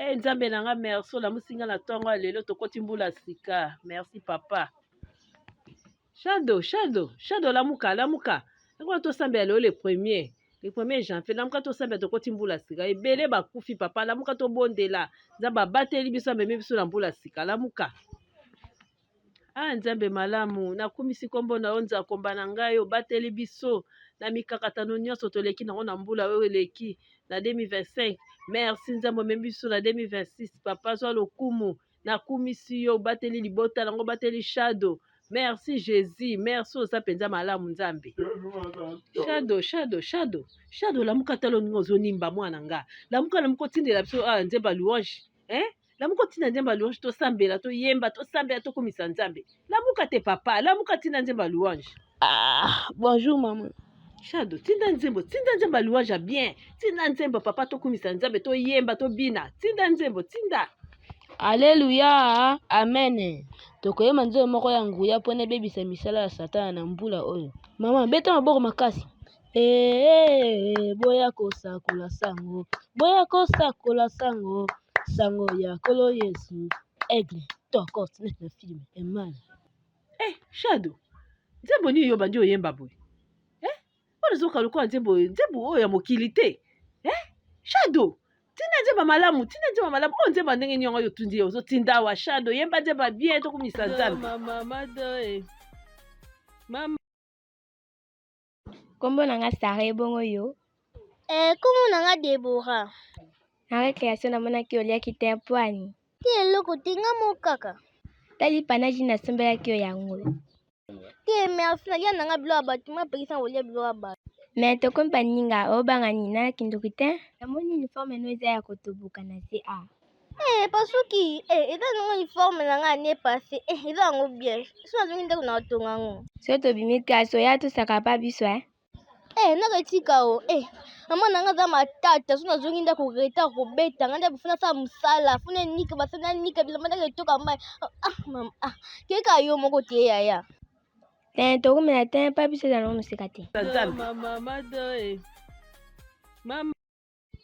Eh Nzambe na nga merci olamusi nga na ntongo ya lelo tokoti mbula sika merci papa. Shado Shado Shado lamuka lamuka yango tosambela lelo le premier le premier janvier lamuka tosambela tokoti mbula sika ebele bakufi papa lamuka tobondela Nzambe abateli biso amemi biso na mbula sika lamuka. Ah Nzambe malamu, nakumisi nkombo na yo Nzakomba na ngai, obateli biso na mikakatano nyonso toleki nango na mbula oyo eleki na 2025. Merci Nzambe, omemi biso na 2026. Papa zwa lokumu, nakumisi yo, obateli libota nango, obateli Shadow. Merci Jesus, merci oza mpenza malamu Nzambe. Shadow, Shadow, Shadow, Shadow, lamuka talo ndenge ozonimba mwana nga. Lamuka, lamuka otindela biso ah, nzembo ya louange. Eh? Lamuka otinda nzembo ya louange tosambela toyemba tosambela tokumisa Nzambe. Lamuka te papa, lamuka tinda nzembo ya louange. Ah, bonjour maman. Shadow, tinda nzembo, tinda nzembo ya louange ya bien. Tinda nzembo papa tokumisa Nzambe, toyemba, tobina. Tinda nzembo, tinda. Aleluya, amen. Tokoyemba nzembo moko ya nguya mpo na ebebisa misala ya Satana na mbula oyo. Mama, beta maboko makasi. Ee, boya kosakola sango, boya kosakola sango, sango ya Nkolo Yesu. Aigle, tokos, neti na film, emana. Eh, Shadow, nzembo nini yo bandi oyemba boye? Eh, wana ezoka lokola nzembo nzembo oyo ya mokili te. Eh, Shadow, tinda nzembo malamu, tinda nzembo malamu. Oyo nzembo ndenge nini yango yo otundi ye ozotinda awa Shadow, yemba nzembo ya bien tokumisa Nzambe. Mama, mama. Kombo na nga Sarah ebongo yo? Eh, kombo na nga Deborah. Na recreation namonaki oliaki te mpo ani? Te eloko te nga moko kaka. Ta lipa na jus nasombelaki yo yango. Te merci nalia na nga biloko ya bato nga apekisa nga kolia biloko ya bato. Mais tokomi baninga obanga nini na kindoki te? Namoni uniforme no eza ya kotoboka na se ah. Eh, pasuki eh, eza nango uniforme na nga année passée eh, eza yango bien so nazongi ndako na kotonga yango. Soki tobimi classe oya tosaka pa biso eh. Eh, nako etika o eh, mama na nga aza matata so nazongi ndako retard kobeta nga ndako funa asala mosala funa enika basali nanika bilamba ndako etoka mai ah, mama ah, keka yo moko te yaya. Te tokomela te pa biso eza nango mosika te. Mama.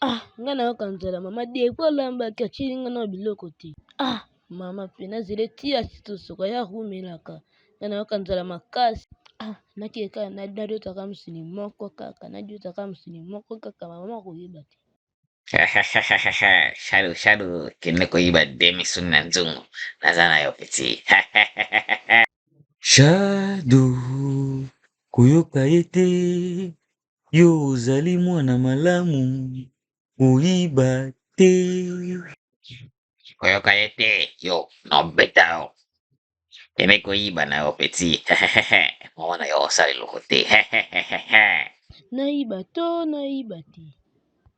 Ah, nga nayoka nzala mama depuis olambaki atieli nga nao biloko te. Ah, mama pe nazela eti asitosoka ya rumelaka. Nga nayoka nzala makasi. Ah, nakeka nadiotaka mosuni moko kaka, nadiotaka mosuni moko kaka mama akoyeba te. Shalu shalu kende koyiba demisuni na nzungu naza na yo petit. Shadow koyoka ye te yo ozali mwana malamu koyiba te. Koyoka ye te yo nobeta yo kende koyiba na yo petit mama na yo osala eloko te. Nayiba to nayiba te?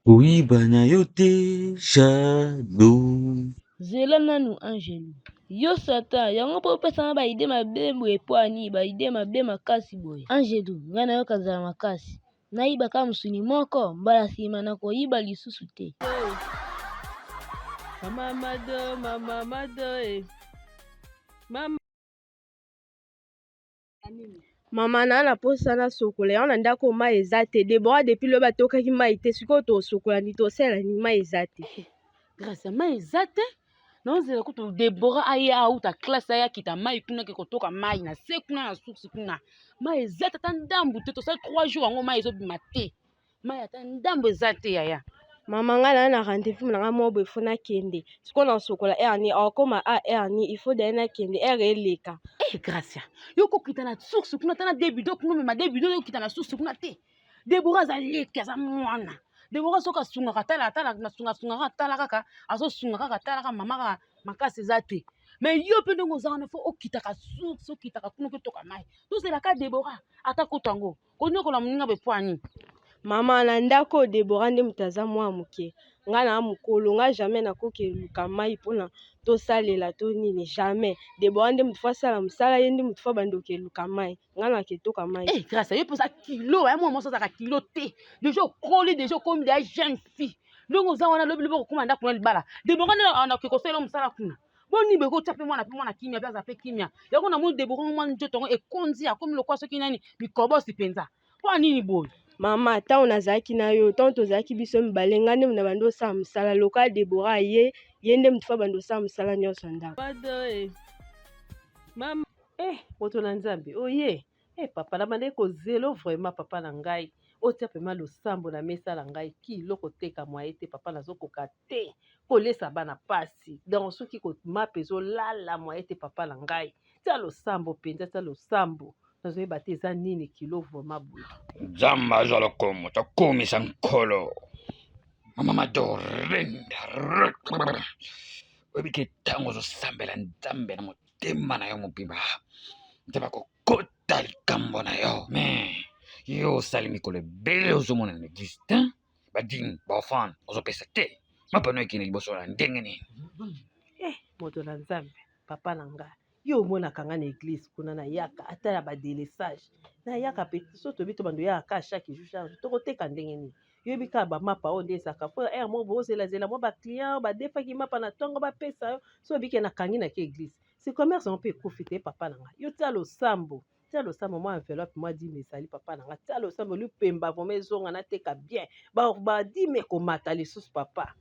Koyiba na yo te Shadow. Zela nanu Angelu. Yo Satan, yango po opesa nga ba idee mabe boye po ya nini? Ba idee mabe makasi boye. Angelu, nga nayoka nzala makasi. Nayiba kaka mosuni moko, mbala sima nakoyiba lisusu te. Mama Mado, mama Mado, eh. Mama. Mama na na posa nasokola yango na ndako mai eza te Deborah depuis lobi atokaki mai te sikoyo tosokola nini tosala nini mai eza te. Grace mai eza te naozela kutu Deborah aya auta classe aya akita mai kuna ke kotoka mai na se kuna na source kuna mai eza te ata ndambu te tosali 3 jours yango mai ezobima te mai ata ndambo eza te yaya. Mama ngai naa na rendez-vous na ngai moko boye faut nakende sikoyo nasokola heure nini akoma a heure nini il faut daye nakende heure eleka. Eh Gracia yo kokita na source kuna ata na deux bidons kuna omema deux bidons okita na source kuna te Deborah aza leki aza mwana Deborah soki asungaka atala atala nasunga sungaka atala kaka azosunga kaka atala kaka mama kaka makasi eza te mais yo mpe ndenge oza wana fo okitaka source okitaka kuna okitoka mai tozelaka Deborah ata kutu yango konyokola moninga boye mpo ya nini Mama na ndako oyo Deborah nde moto aza mwa moke ngai na mokolo ngai jamais nakoki eluka mai mpona tosalela to nini jamais Deborah nde moto fo asala mosala ye nde moto fo abandoki eluka mai ngai naketoka mai. Eh grâce yo mpe oza kilo ya mwana mwasi azalaka kilo te deja okoli deja okomi deja jeune fille ndenge oza wana lobi lobi okokoma ndako na libala Deborah nde anakoki kosalela mosala kuna boni boye kotya mpe mwana mpe mwana kimia mpe aza mpe kimia yango namoni Deborah mwa nzoto yango ekondi akomi lokola soki nani mikobosi mpenza mpo ya nini boye. Mama, ntango nazalaki na yo, ntango tozalaki biso mibale, ngai nde na bandi osala mosala. Lokola Debora aye, ye nde moto fa bandi osala mosala nyonso ya ndako. Mama, mama, eh, moto na Nzambe, oye. Eh papa na bandaki kozelo vraiment papa na ngai otia pema losambo na mesa na ngai kilo koteka mwaye te papa nazokoka te kolesa bana pasi donc soki mapa ezolala mwaye te papa na ngai tia losambo mpenza tia losambo nazoyeba te eza nini kilo vraiment boye. Nzambe azwa lokumu, tokumisa Nkolo. Mama Madorenda, oyebi ke ntango ozosambela Nzambe na motema na yo mobimba, Nzambe akokota likambo na yo. Me yo osali mikolo ebele ozomona na eglise te, badimi baofrande ozopesa te, mapano ekende liboso na ndenge nini? Eh, moto na Nzambe, papa na ngai yo omonaka nga na eglise kuna nayaka ata ya badelesage nayaka pe so toyebi to bando yaka kaka chaque jour chaque jour tokoteka ndenge nini yoyebi kaka bamapa oyo nde ezalaka fo heure moko bozelazela mwa baclient badefaki mapa na ntongo bapesa yo so obike nakangi nake eglise si commerce yango mpe ekufi te papa na nga yo tia losambo tia losambo mwa enveloppe mwa dime ezali papa na nga tia losambo lupemba vraimen ezonga nateka bien badime ekomata lisusu papa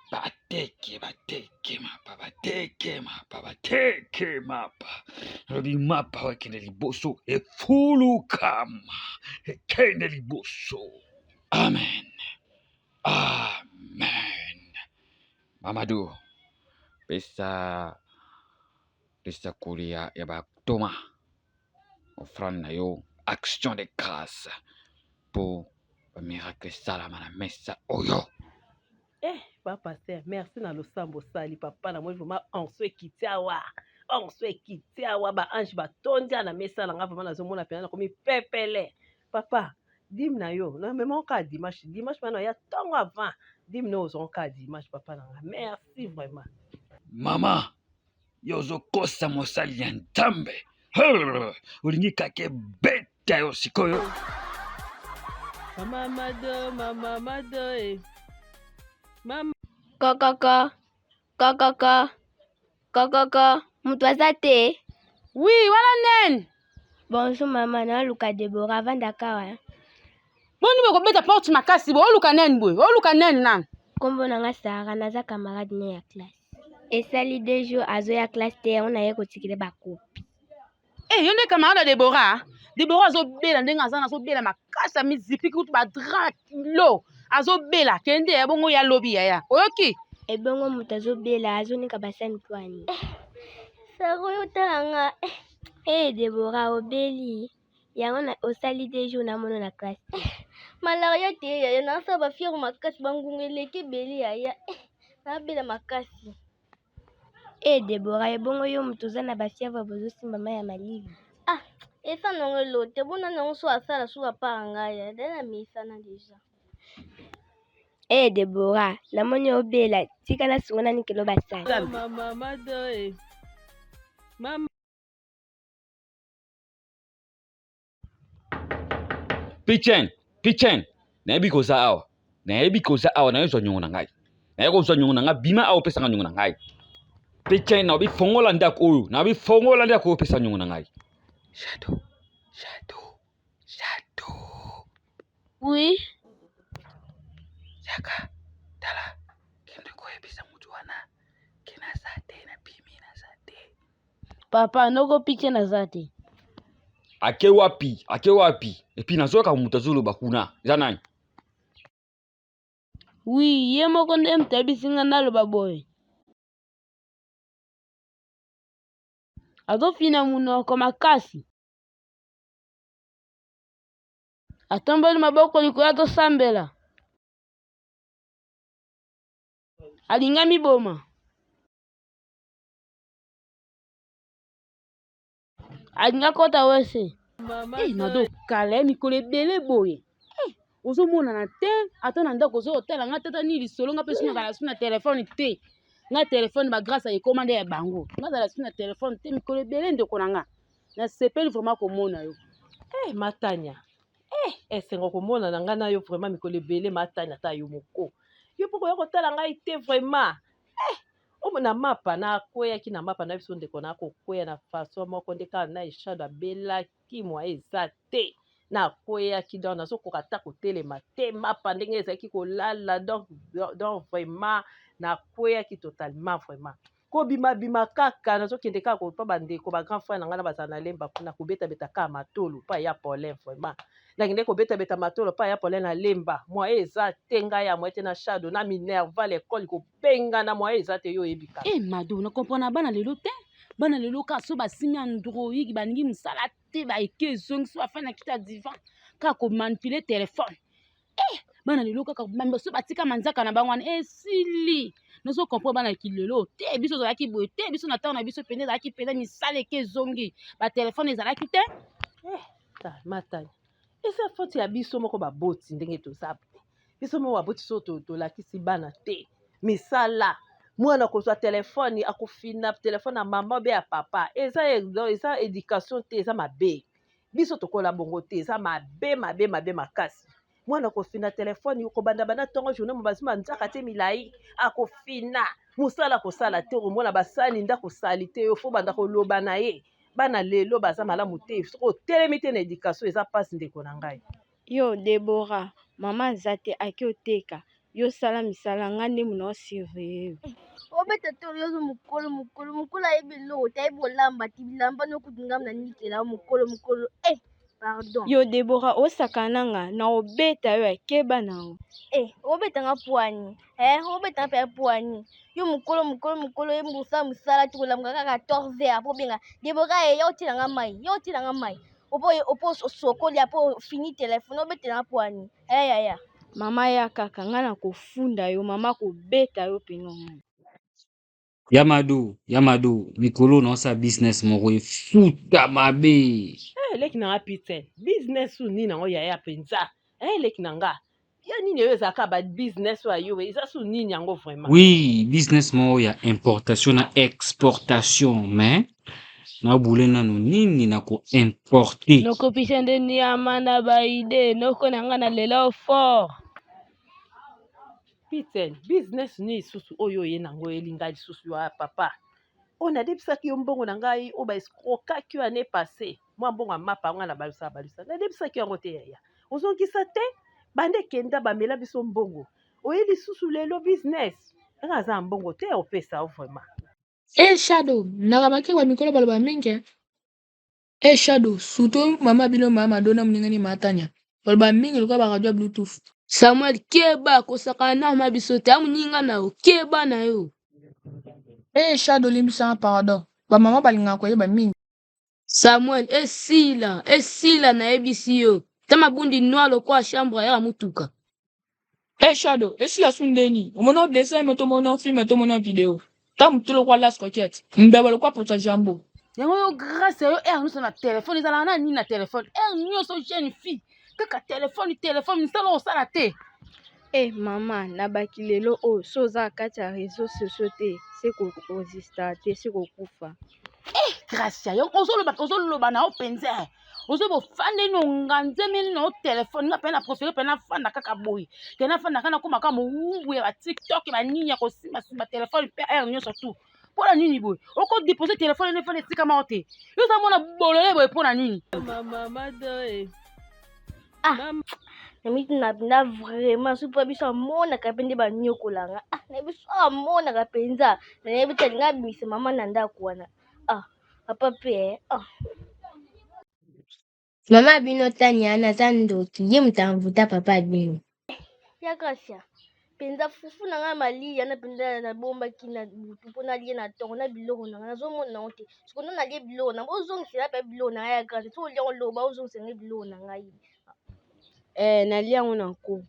Bateke, bateke mapa, bateke mapa, bateke mapa. Nalobi mapa oyo ekende liboso, efulukama, ekende liboso. Amen, amen. Mamadou, pesa lisakoli ya, ya batoma offrande na yo action de grâce mpo bamiracle esalama na mesa oyo. Eh, pa pasteur, merci na losambo osali papa na moi vraiment onction ekiti awa onction ekiti awa ba ange batondi na mesa na nga vraiment nazomona mpenza nakomi pepele papa dime na yo na mema kaka dimanche dimanche wana ya ntongo avant dime na ozwa kaka dimanche papa na nga merci vraiment. Mama, yo ozokosa mosali ya Nzambe, olingi kaka ebeta yo sikoyo. Mama Mado, mama Mado, eh. Mama. Kokoko, kokoko, kokoko, moto aza te. Oui, wana nani? Bonjour mama, naluka Deborah avandaka awa. Boni boye kobeta porte makasi boye, oluka nani boye? Oluka nani nanu? Kombo na nga Sarah, naza camarade ne ya classe. Esali deux jours azoya classe te, yango naye kotikela ba copie. Eh, yo nde camarade ya Deborah? Deborah azobela ndenge aza na azobela makasi amizipiki kutu ba drap kilo azobela kende ya bongo ya lobi yaya oyoki? Ebongo moto azobela azonika basani mpo ani? Sarah oyo otala nga. Eh Deborah obeli yango na osali deux jours namono na classe te. Malaria te yaya, nasala ba fièvre makasi, bangunga eleki ebele yaya. Nabela makasi. Eh Deborah ebongo yo moto oza na ba fièvre bozosimba mayi ya malili. Ah esa nango elote bona nango so asala so apart ngai ya dai na mesana deja. Eh Deborah namoni obela tika nasunga nanikela yo basani. Mama mado eh. Mama. Pichen, Pichen, nayebi koza awa, nayebi koza awa, naye zwa nyongo na ngai, naye kozwa nyongo na ngai, bima awa opesa ngai nyongo na ngai. Pichen, naobi fongola ndako oyo, naobi fongola ndako oyo opesa nyongo na ngai. Shadow, shadow, shadow. Oui. Yaka, tala, kende koyebisa moto wana ke naza te, nabimi naza te. Papa, noko piche naza te. Ake wapi? Ake wapi? Epuis nazoyoka moto azoloba kuna, eza nani? Oui, ye moko nde moto ayebisi nga naloba boye. Azofina monoko makasi. Atomboli maboko likolo azosambela. Alingi amiboma. Alingi akota wese. Eh, mado kala ya mikolo ebele boye eh, ozomonana te ata na ndako ozo otala nga tata nini lisolo nga mpe sunaka na su na telefone te nga telefone ba grâce ekoma nde ya bango nga zala su na telefone te mikolo ebele ndeko na nga nasepeli vraiment komona yo eh, matanya eh, esengo komona na ngai na yo vraiment mikolo ebele matanya ata yo moko yo mpo koya kotala ngai te vraiment eh, omo na mapa nakweyaki na mapa na biso ndeko na kokweya na façon moko nde kaka na eshado abelaki mwa eza te. Nakweyaki donc nazokoka ata kotelema te, mapa ndenge ezalaki kolala donc, donc vraiment nakweyaki totalement vraiment. Kobima bima kaka nazokende kaka kopa bandeko ba grand frère na ngai na bazala na Lemba kuna kobetabeta kaka matolo pa ya Paulin vraiment. Nakende kobetabeta matolo pa ya Paulin na Lemba, moyen eza te ngai ya moyen te na Shado na Minerval ecole kobengana moyen eza te yo oyebi kaka. Eh Mado, na comprendre bana lelo te. Bana lelo kaka so basimi Android balingi mosala te baike ezongi so bafandi na kiti ya divan kaka komanipule telefone eh, bana lelo kaka so batika manzaka na bango wana esili nazo comprendre bana kilelo te biso ozalaki boye te biso na ntango na biso mpenza ezalaki mpenza misala eke ezongi batelefone ezalaki te eh, matani eza foti ya biso moko baboti ndenge toza biso moko baboti so tolakisi bana te misala mwana kozwa telefone akofina telefone ya mama obe ya papa eza eza education te eza mabe biso tokola bongo te eza mabe mabe mabe makasi mwana akofina telefone kobanda banda ntongo journée mobazwi manzaka te milai akofina mosala kosala te okomona basani ndako sali te yo fo banda koloba na ye bana lelo baza malamu te soki otelemi te na education eza mpasi ndeko na ngai Yo Deborah, mama aza te ake oteka, yo sala misala nga nde muna o surveiller yo. Obeta tolo yo mokolo mokolo mokolo ayebi eloko te ayebi kolamba te bilamba no kutu nga na nikela yo mokolo mokolo eh pardon. Yo Deborah osakana na nga na obeta yo ya keba na yo. Eh obeta nga puani eh obeta nga pe puani yo mokolo mokolo mokolo ye mosala mosala te kolamuka kaka 14 heures po obenga Deborah eh yo otiela nga mayi yo otiela nga mayi opo opo osokoli apo ofini telefone obetela nga puani eh yaya. Mama ya kaka nga na kofunda yo mama kobeta yo pena omoni. Ya Mado, ya Mado, mikolo naosala business moko efuta mabe. Eh, leki na nga Peter, business oyo nini yango yaya mpenza? Eh, leki na nga, ya nini oyo ezalaka ba business oyo yo eza su nini yango vraiment? Oui, business moko ya importation na exportation, mais nabule nanu nini na ko importer. Noko Picha nde niama na ba idee noko na nga na lela yo fort. Peter, business nini lisusu oyo oye nango elinga lisusu yo papa? Oyo nadebisaki yo mbongo na ngai oyo ba escrokaki yo année passée, mwa mbongo ya mapa nga na balusa balusa, nadebisaki yango te yaya. Ozongisa te, banda ekenda bamela biso mbongo. Oye lisusu lelo business, nga aza na mbongo te ya kopesa yo vraiment. Eh Shadow, nakamaki ba mikolo baloba mingi eh. Eh Shadow, surtout mama bino mama Madonna moninga ni matanya. Baloba mingi lokola ba radio ya Bluetooth. Samuel keba kosakana na mama biso te amuninga na yo keba na yo. Eh Shadow limbisa nga pardon. Ba mama balingaka koyeba mingi. Samuel esila esila nayebisi yo ta mabundi noir lokola chambre ya mutuka. Eh Shadow, esila su ndeni. Omona o dessin anime to omona o film to omona o video. Ta mutu lokola las coquette. Mbeba lokola pocha jambo. Yango yo grace yo heure nyonso na telefone ezalaka na nini na telefone heure nyonso jeune fille kaka telefone telefone misala osala te. Eh mama na baki lelo oyo so oza na kati ya réseaux sociaux te se ko resista te se kokufa. Eh Gracia yo ozoloba ozoloba na yo mpenza ozo bofandeli na onganzemeli na yo telefone nga mpe na préféré mpe nafanda kaka boye ke nafanda kaka nakoma kaka mowumbu ya batiktok banini ya kosimbasimba telefone mpe heure nyonso tout mpo na nini boye okodepose telefone ene efanda esika moko te yo oza mwana bolole boye mpo na nini Ah, na na vraiment soki mpo biso amonaka mpe nde banyokola nga ah, na biso amonaka mpenza nayebi te alinga abimisa mama na ndako wana ah papa mpe eh, ah. Mama bino Tania naza ndoki ye moto amvuta papa bino. Ya Gracia mpenza fufu na ngai maliya na mpenza nabombaki na butu mpo nalie na ntongo na biloko na ngai nazomona yango te sikoyo nde nalie biloko na ngai ozongisela mpe biloko na ngai ya Gracia soki olia oloba ozongisela ngai biloko na ngai. Eh, nalia yango na nko.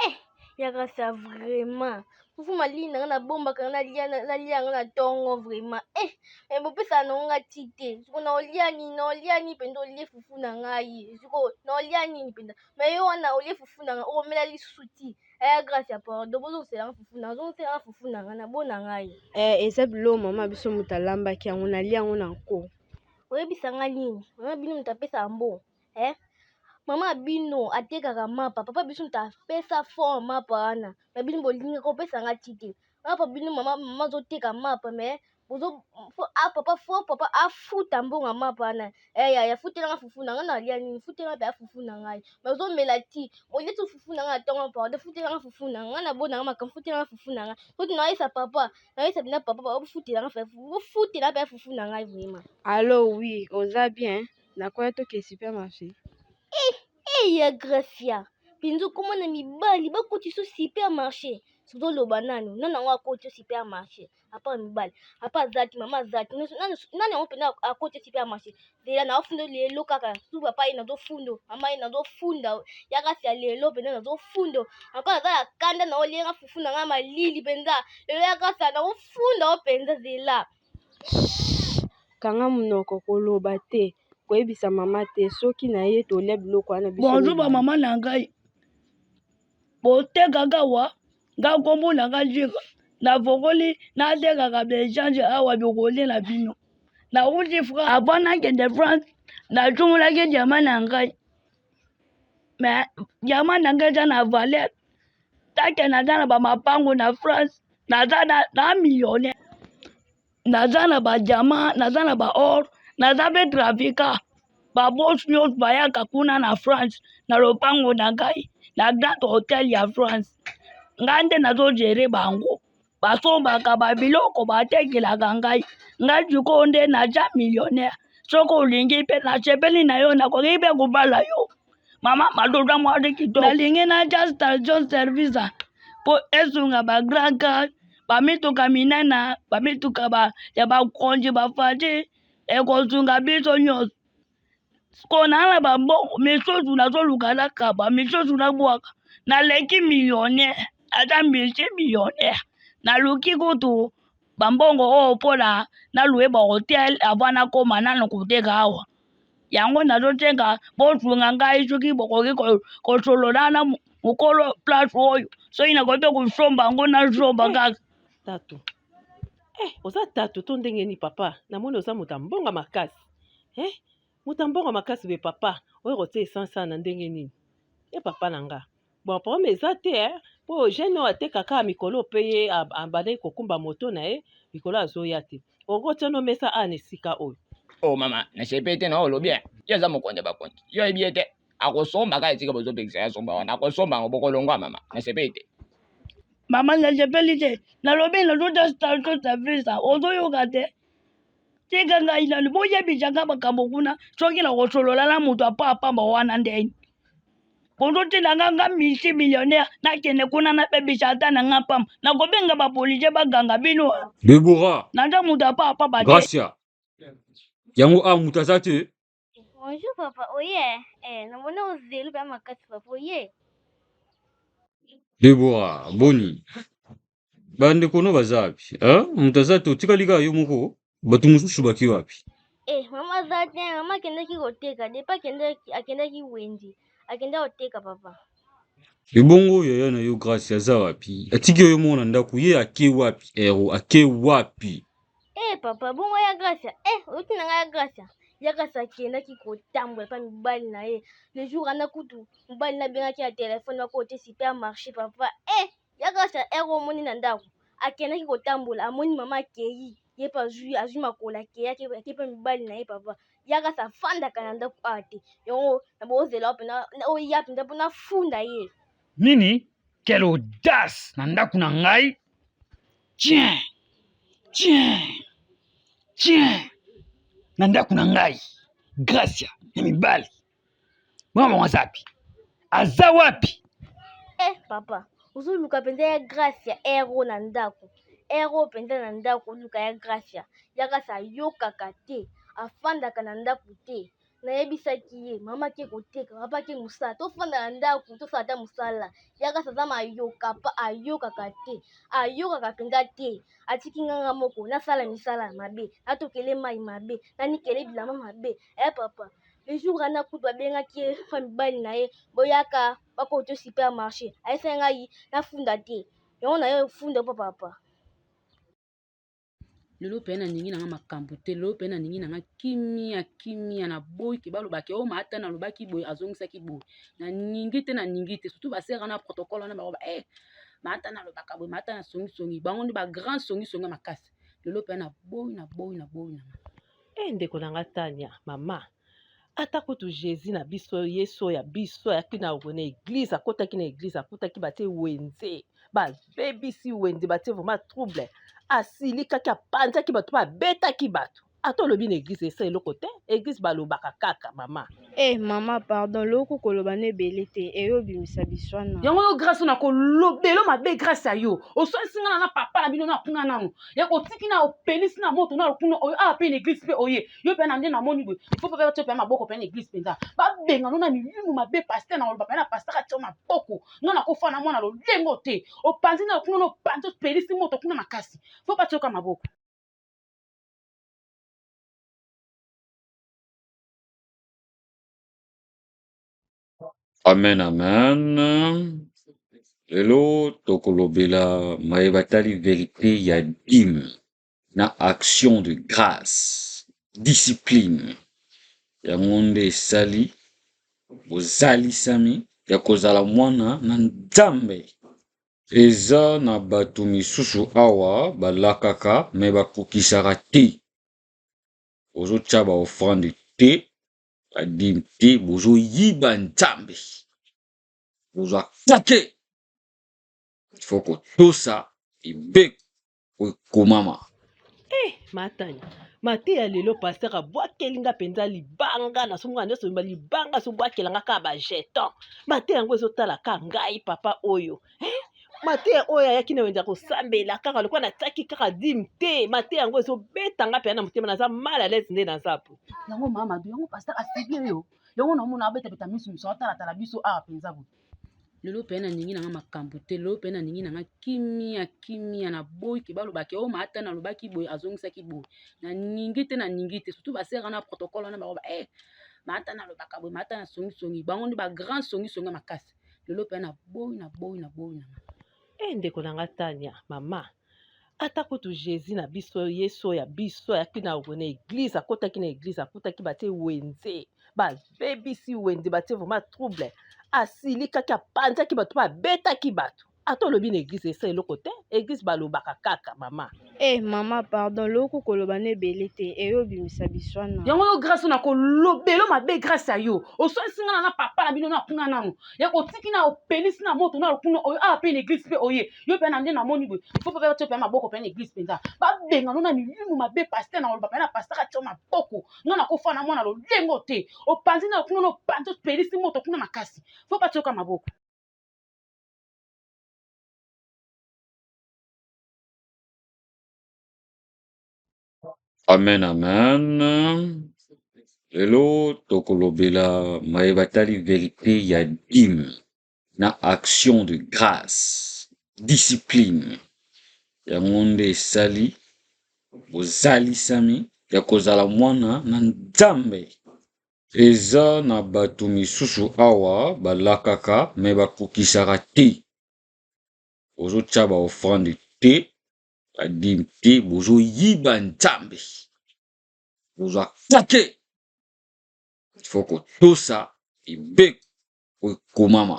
Eh, ya Gracia vraiment fufu malili na ngai nabombaka nalia nalia yango na ntongo vraiment eh, eh bopesaka nango ngai ti te sikoyo naolia nini naolia nini mpenza olie fufu na ngai sikoyo naolia nini mpenza me yo wana olie fufu na ngai okomela lisusu ti eh Gracia pardon bozongisela ngai fufu na ngai zongisela ngai fufu na ngai na bona ngai. Eh, eza biloko mama biso moto alambaki yango nalia yango na nko. Oyebisa ngai nini mama bino moto apesaka mbongo eh mama bino atekaka mapa papa biso moto apesa fond mapa wana me bino bolingaka kopesa nga ti te. Mapa bino mama mama azoteka mapa mais bozo fo a papa fo papa afuta mbongo ya mapa wana eh yaya futela nga fufu na nga nalia nini futela nga mpe fufu na ngai mais ozomela ti olie ti fufu na nga na ntongo pardon futela nga fufu na nga na bona nga makambo futela nga fufu na nga soki nayesa papa nayesa bina papa bofutela nga bofutela mpe fufu na ngai vraiment. Allo oui oza bien nakoya toke supermarché. Eh, eh ya Gracia mpenza okoma na mibali bakoti so supermarché tozoloba nanu nani yango akoti yo supermarché apa mibali apa aza te mama aza te nani yango mpenza akoti yo supermarché zela naofunda lelo kaka su papa ye nazofundo mama ye nazofunda ya kasi ya lelo mpenza nazofundo anko naza na kanda na olenga fufu na ngai malili mpenza lelo ya kasi nakofunda yo mpenza zela. Kanga monoko koloba te koyebisa mama te soki na ye tolia biloko wana biso Bonjour ba mibale. mama na ngai botekaka awa nga nkombo na nga Jika nafongoli natekaka ba echange awa bikolia na bino nauti France avant nakende France nasungolaki diamant na ngai mais diamant na ngai eza na valeur take naza na ba mapango na France naza na millionnaire Naza na ba diamant naza na ba or naza pe trafiquant ba boss nionso bayaka kuna na France na lopango na ngai na grand hotel ya France ngai nde nazo gere bango basombaka ba biloko batekelaka ngai ngai sikoyo nde naza millionnaire soki olingi pe nasepeli na yo nakoki pe kobala yo. Mama Mado oza mwasi kitoko. Nalingi natia station service po esunga ba grand car ba mituka minene ba mituka ba ya bakonzi ba fati ekosunga biso nyonso. Sikoyo naa na ba mbongo misusu nazoluka nakaba misusu nabwaka naleki millionnaire ata multi millionnaire naluki kutu ba mbongo oyo mpona na loue ba hotel avant nakoma nanu koteka awa. Yango nazosenga bosunga ngai soki bokoki kosolola na mokolo place oyo soki nakoki mpe kosomba yango nasomba Eh, kaka. tatu eh, oza tatu to ndenge nini papa namoni oza moto ya mbongo makasi eh, moto ya mbongo makasi boye papa oyo kotia essence na ndenge nini e papa na nga Bon problème eza te eh po jeune oyo ateka kaka mikolo pe ye abandaki kokumba moto na ye mikolo azoya te okoki kotia no mesa awa na esika oyo. Oh mama nasepeli te na oyo olobi eh. Ye aza mokonzi ya bakonzi yo oyebi ye te akosomba kaka esika bozopekisa ye asomba wana akosomba yango bokolongwa mama nasepeli te. Mama nasepeli te nalobi nazotia station service ozoyoka te tika ngai nanu boyebisa ngai makambo kuna soki nakosolola na moto ya pamba wana ndeni bozotinda nga nga multi millionnaire nakende kuna nabebisa ata na nga pamba nakobenga bapolisier baganga bino Deborah naza moto ya pamba pamba te Gracia yango awa moto aza te Bonjour papa, oye eh, namoni ozelu mpe makasi papa oye. Deborah boni bandeko no baza wapi hein? Moto aza te otikali kaka yo moko bato mosusu baki wapi Eh, mama aza te, mama akendaki koteka, depa akendaki akendaki wenze, akendaki koteka papa. Ebongo yaya na yo Grace aza wapi atiki yo yo moko na ndako ye ake wapi ero ake wapi Eh papa, bongo ya Gracia, eh oyoki na ngai ya Gracia. Ya Gracia akendaki kotambola epa mibali na ye. Le jour wana kutu mobali na abengaki na telefone bakota supermarché papa. Eh ya Gracia ero omoni na ndako akendaki kotambola amoni mama akei ye mpe azwi azwi makolo akei ake mpe mibali na ye papa. Ya Gracia afandaka na ndako awa te. Yango na bozela yo mpenza oya mpenza mpo nafunda ye. Nini? Quelle audace na ndako na ngai? Tiens! Tiens! Tiens! Na ndako na ngai Gracia ya mibali mwana bango aza wapi? Aza wapi? Eh papa, ozoluka mpenza ya Gracia ero na ndako ero mpenza na ndako oluka ya Gracia. Ya Gracia ayokaka te, afandaka na ndako te. Nayebisaki ye mama ake koteka, papa ake mosala, tofanda na ndako tosala ata mosala. Ya Gracia aza mayoka pa ayokaka te, ayokaka mpenza te. Atiki nga nga moko nasala misala mabe, natokele mai mabe, nanikele bilamba mabe. Eh papa, le jour wana kutu babengaki ye pa mibali na ye boyaka bakota supermarché, ayebisaki ngai nafunda te. Yango naye kofunda po papa. Lelo pe nalingi nanga makambo te lelo pe nalingi nanga kimia kimia na boyi ke baloba ke oh mata nalobaki boye azongisaki boye nalingi te nalingi te surtout ba sœur wana protocole wana baloba eh. Maata nalobaka boye, maata na songisongi, bango nde ba grand songisongi ya makasi. Lelo mpenza naboyi, naboyi, naboyi na nga. Eh ndeko na nga Tania, mama ata kutu Jesus na biso Yesu oyo ya biso ayaki na na eglise akotaki na eglise akutaki batie wenze babebisi wenze batie vraiment trouble asilikaki apanzaki bato mpe abetaki bato ata olobi na eglise esa eloko te eglise balobaka kaka mama Eh mama pardon loku koloba no ebele te eyo obimisa biswana. Yango yo grace na kolobelo mabe grace ya yo oswanisi nga na papa na bino na kuna nanu ya otiki na opelisi na moto na kuna oyo awa pe na eglise pe oye yo pe na nde namoni boye il faut pe batia pe maboko pe na eglise penza babenga no na milimo mabe pasteur na koloba pe na pasteur atia maboko nga nakofa na mwana lolengo te opanzi na kuna na opanzi opelisi moto kuna makasi faut batioka maboko. Amen amen lelo tokolobela maye batali verite ya dime na action de grace discipline yango nde esali bozalisami ya kozala mwana na Nzambe. Eza na batu misusu awa balakaka mais bakokisaka te bozotia ba offrande te ba dime te bozoyiba nzambe bozwa kake il faut kotosa mibeko oyo ekomama. Eh, matani mateya lelo pasteur abwakeli nga mpenza libanga nasomoka nyonso libanga azobwakela nga kaka bajeton mateya yango ezotala ka ngai papa oyo eh? mateya oyo ayaki na wenze ya kosambela kaka lokola natiaki kaka dime te mateya yango ezobeta nga mpenza na motema naza mal à l'aise nde naza po yango mama mado yango pasteur asible yo yango naomona abetabeta miso miso atalatala biso awa mpenza boye lelo mpe nalingi nanga makambo te lelo mpe nalingi nanga kimia kimia naboyi ke balobaki o oh, maata nalobaki boye azongisaki boye naningi te naningi te surtout basere na protocole wana bakoba e eh, maata nalobaka boye maata na songisongi bango nde bagrand songisongi ya makasi lelo mpe naboyi naboyi naboyi nanga Eh ndeko na nga Tania, mama ata kutu Jesus na biso Yesu oyo ya biso ayaki na na eglise akotaki na eglise akutaki batie wenze babebisi wenze batie vraiment trouble asilikaki apanzaki bato mpe abetaki bato ata olobi na eglise esa eloko te eglise balobaka kaka mama. Eh mama pardon loku koloba no ebele te eyo obimisa biswana. Yango yo grace na kolobelo mabe grace ya yo oswanisi nga na papa na bino na kuna nanu ya otiki na opelisi na moto na kuna oyo awa pe na eglise pe oye yo pe na nde namoni boye il faut pe batia pe maboko pe na eglise penza babenga no na milimo mabe pasteur na koloba pe na pasteur atia maboko nga nakofa na mwana lolengo te opanzi na kuna na opanzi opelisi moto kuna makasi faut batioka maboko. Amen amen lelo tokolobela maye batali verite ya dime na action de grace discipline yango nde esali bozalisami ya kozala mwana na Nzambe. Eza na batu misusu awa balakaka mais bakokisaka te bozotia ba offrande te ba dime te bozoyiba nzambe bozwa kake il faut kotosa mibeko oyo ekomama.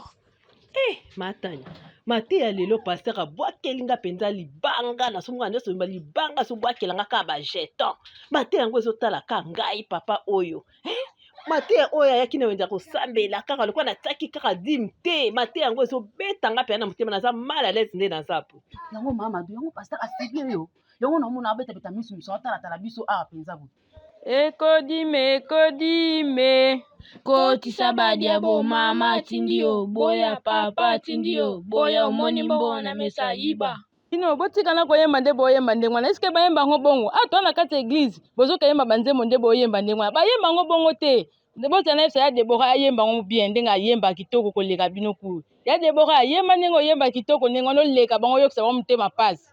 Eh matani mateya lelo pasteur abwakeli nga mpenza libanga nasomoka nyonso libanga azobwakela nga kaka bajeton mateya yango ezotala ka ngai papa oyo eh? mateya oyo ayaki na wenze ya kosambela kaka lokola natiaki kaka dime te mateya yango ezobeta nga mpenza na motema naza mal à l'aise nde naza po yango mama mado yango pasteur asible yo yango naomona abetabeta miso miso atalatala biso awa mpenza boye Ekodime ekodime kotisa badiabo mama atindi yo boya papa atindi yo boya omoni mbongo na mesa yiba. Bino botika na koyemba nde boyemba ndenge wana eske bayemba yango bongo awa toza na kati ya eglise bozoka yemba banzembo nde boyemba ndenge wana bayemba yango bongo te bozala na yebisa ya Deborah ayemba yango bien ndenge ayemba kitoko koleka bino kuyu ya Deborah ayemba ndenge oyemba kitoko ndenge wana oleka bango oyokisa bango motema pasi.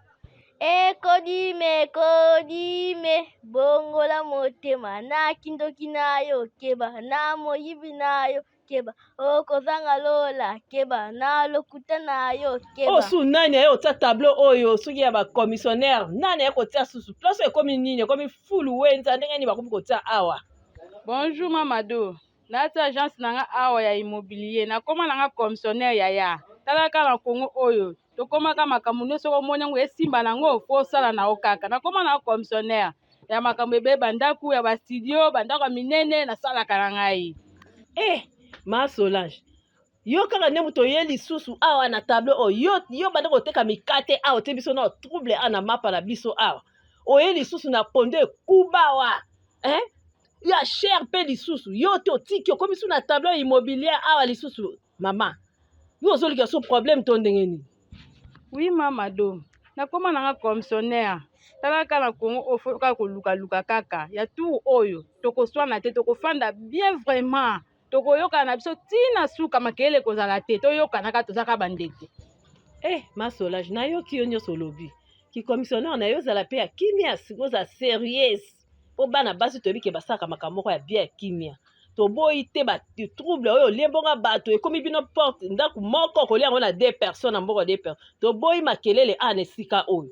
Ekodime ekodime bongola motema na kindoki na yo keba na moyibi na yo keba okozanga lola keba na lokuta na yo keba. Oyo su nani aye kotia tableau oyo soki ya ba commissionnaire nani aye kotia susu place oyo ekomi nini ekomi fulu wenza ndenge nini bakomi kotia awa. Bonjour Mamado, nati agence na nga awa ya immobilier nakoma na nga commissionnaire yaya tala kaka na Congo oyo. Tokomaka makambo nyonso soki omoni yango esimba na yango fo osala na yo kaka. Nakoma na yo commissionnaire ya makambo ebele, bandako ya ba studio, bandako ya minene nasalaka na ngai. Eh, ma Solange, yo kaka nde moto oye lisusu awa na tableau oyo. Yo, yo banda koteka mikate awa, otie biso na trouble awa na mapa na biso awa. Oye lisusu na pondo ekuba awa. Hein? Ya cher pe lisusu. Yo te otiki okomi su na tableau immobilier awa lisusu. Mama, yo ozoluka so problème to ndenge nini? Oui mama do, nakoma nanga commissionnaire. Tala kaka na Congo oyo faut kaka koluka-luka kaka. Ya tour oyo tokoswana te, tokofanda bien vraiment. Tokoyokana na biso ti na suka, makelele ekozala te. Toyokana kaka, toza kaka bandeko. Eh, ma Solange, nayoki yo nyonso olobi. Ki commissionnaire na yo ozala pe ya kimia, sikoyo ozala serieuse. Po bana basi toyebi ke basalaka makambo moko ya bien ya kimia. Toboyi te ba trouble oyo olie mbongo ya bato ekomi bino porte ndako moko kolia yango na deux personnes na mbongo ya deux personnes. Toboyi makelele awa na esika oyo.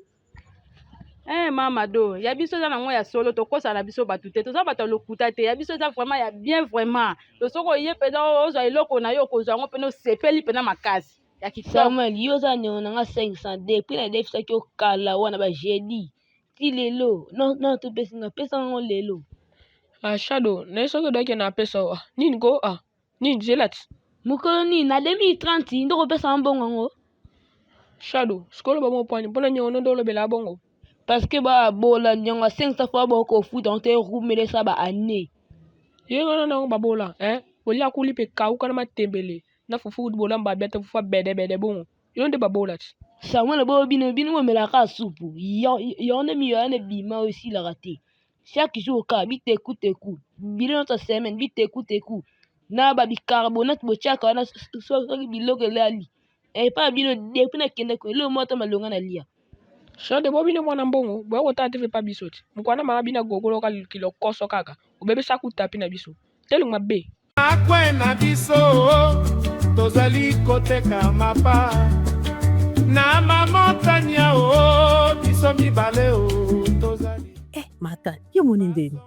Eh mama do, ya biso eza nango ya solo, tokosana na biso bato te, toza bato ya lokuta te, ya biso eza vraiment ya bien vraiment. To soki oye mpenza ozwa eloko na yo, okozwa yango mpenza osepeli mpenza makasi ya kitoko. Samuel, yo oza niongo na nga 500 depuis na defisaki yo kala wana ba jeudi ti lelo non non topesi nga pesa nga ngo lelo. Ah Shadow, naye soki odaki na pesa yo ah nini ko ah nini zela ti. Mokolo nini na 2030 nde okopesa nga mbongo yango? Shadow, sikoyo oloba bongo pwani pona niongo no nde olobela bongo? Parce que ba bola niongo ya 500 francs boko kofuta yango te erumela esala ba annee. Ye wana nango ba bola hein bolia kuli pe kauka na matembele na fufu kutu bolamba bien te fufu ya bede bede bongo. Yo nde babola ti. Samuel boyo bino bino bomelaka kaka supu yango nde miyo wana ebima oyo esilaka te chaque jour kaka biteku teku bilo nyonso ya semaine biteku teku na ba bicarbonate botiaka wana soki biloko elali epai ya bino depuis nakenda ko eloko moko ata malonga nalia. Shade bo bino mwana mbongo boya kotala TV epa biso ti mukwana mama bino agogolo ka kilokoso kaka obebisa ku tapi na biso telu mabe. Na coin na biso tozali koteka mapa na maman Tania o biso mibale o tozali. Eh mata yo moni ndeni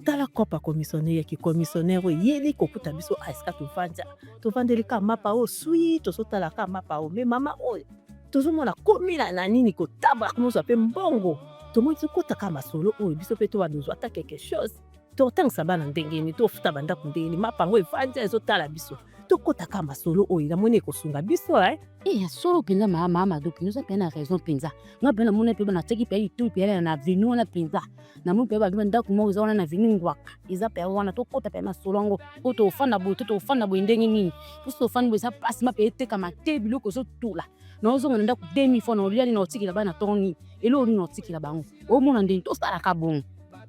tala kopa commissionnaire ya ki commissionnaire oyo eyeli kokuta biso a esika tovandi tovandeli ka mapa oyo sui tozotala ka mapa oyo me mama oyo tozomona komi na nini kotambola komozwa mpe mbongo tomoni tokota ka masolo oyo biso mpe tobanda ozwa ata quelque chose totangisa bana ndenge nini tofuta bandako ndenge nini mapa yango evandi ezotala biso tokota kaka masolo oyo namoni ekosunga biso eh? Eh, ya solo mpenza mama mama do mpenza oza mpenza na raison mpenza nga mpenza namoni mpe natiaki mpe litoi mpenza na avenue wana mpenza namoni mpe babi ndako moko eza wana na avenue ngwaka eza mpe wana tokota mpe masolo yango po tofanda boye to tofanda boye ndenge nini poso tofandi boye eza mpasi mpe etekama te biloko ezotula naozonga na ndako 2000 fois na olia nini otikela bana ntongo nini eloko nini otikela bango omona ndenge tosalaka bongo.